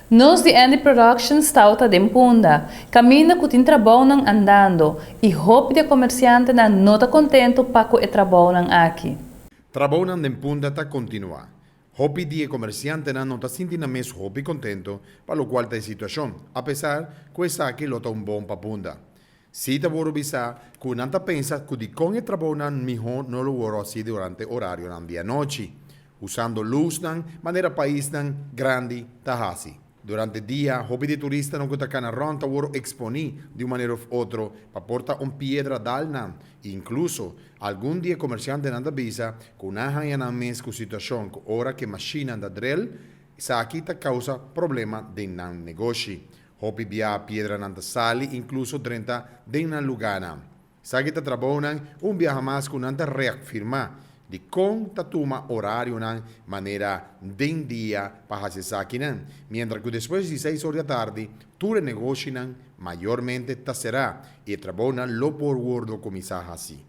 Nos di Andy Productions tawata den Punda, caminda cu tin trabounan andando y hopi di e comerciantenan no ta contento pa cu e trabounan aki. Trabounan den Punda ta continua. Hopi di e comerciantenan no ta sinti nan mes hopi contento pa locual ta e situacion, apesar cu esaki lo ta un bon pa Punda. Si ta wòrdu bisá ku nan ta pensa ku dikon e trabounan mihó no lo wòrdu hasi durante orarionan di anochi, usando lusnan manera paisnan grandi ta hasi. Durante dia, hopi di turistanan ku ta kana rònt ta wòrdu eksponí di un manera òf otro pa por ta un piedra dal nan. Inkluso, algun di e komersiantenan ta bisa ku nan haña nan mes ku situashon ku ora ku e mashinnan ta drel, esaki ta kousa problema den nan negoshi. Hopi bia piedranan ta sali inkluso drenta den nan lugánan. Esaki ta trabounan un biaha mas ku nan ta reafirmá dikon ta tuma orarionan manera den dia pa hasi esakinan, miéntras ku despues di seis or di atardi tur e negoshinan mayormente ta será i e trabounan lo por wordo kuminsá hasi.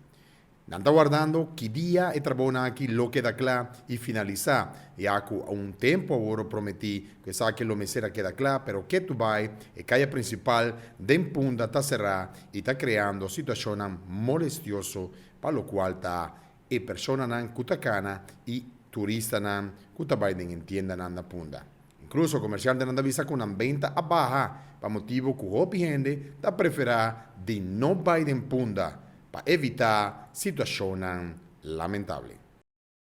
Nan ta wardando ki dia e trabounan aki lo keda kla i finalisá, ya ku un tempu awor a prometí ku esaki lo mester a keda kla, pero ketu bai e kaya prinsipal den Punda ta será i ta kreando situashonnan molestioso pa lokual ta e personanan ku ta kana i turistanan ku ta bai den e tiendanan na Punda. Inkluso komersiantenan ta bisa ku nan benta a baha pa motibu ku hopi hende ta preferá di no bai den Punda pa evitá situashonnan lamentable.